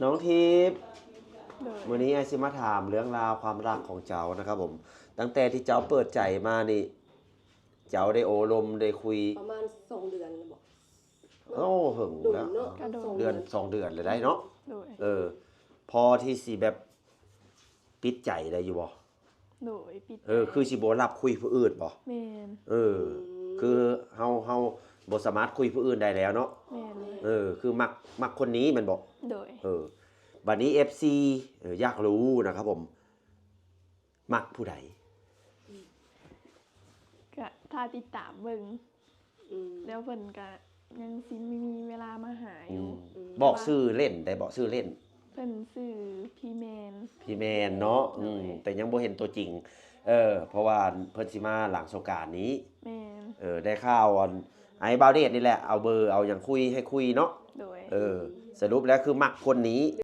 ນ້ອງທິບ ໂດຍ ມື້ນີ້ອ້າຍຊິມາຖາມເລື່ອງລາວຄວາມຮັກຂອງເຈົ້ານະຄັບຜົມ. ຕັ້ງແຕ່ທີ່ເຈົ້າເປີດໃຈມານີ້ ເຈົ້າໄດ້ໂອ້ລົມໄດ້ຄຸຍ ປະມານສອງເດືອນແລ້ວບໍ? ໂອ້ ເຫິງແລ້ວ ເດືອນສອງເດືອນແລ້ວໄດ໋ເນາະ. ໂດຍ ເອີ ພໍທີ່ຊິແບບປິດໃຈໄດ້ຢູ່ບໍ່? ໂດຍ ປິດ ເອີ ຄືຊິບໍ່ຮັບຄຸຍຜູ້ອື່ນບໍ? ແມ່ນ ເອີ ຄືເຮົາ ເຮົາບໍ່ສາມາດຄຸຍຜູ້ອື່ນໄດ້ແລ້ວເນາະ. ແມ່ນ ເອີ ຄືມັກ ມັກຄົນນີ້ແມ່ນບໍ່? ໂດຍ ເອີ ບັດນີ້ເອັຟຊີ ເອີ ຢາກຮູ້ນະຄັບຜົມ ມັກຜູ້ໃດ? ກະຖ້າຕິດຕາມເບິ່ງ ອືມ ແລ້ວເພິ່ນກະຍັງຊິມີເວລາມາຫາຢູ່. ອືມ ບອກຊື່ເລ່ນໄດ້ບໍ່? ຊື່ເລ່ນ ເພິ່ນຊື່ພີ່ແມນ. ພີ່ແມນເນາະ. ອືມ ໂດຍ ແຕ່ຍັງບໍ່ເຫັນຕົວຈິງ ເອີ ເພາະວ່າເພິ່ນຊິມາຫຼັງສົງການນີ້. ແມ່ນ ເອີ ໄດ້ຂ່າວອັນ ໄອ້ບ່າວເດດນີ້ແຫຼະ ເອົາເບີເອົາຫຍັງຄຸຍໃຫ້ຄຸຍເນາະ. ໂດຍ ເອີ ສະຫຼຸບແລ້ວຄືມັກຄົນນີ້.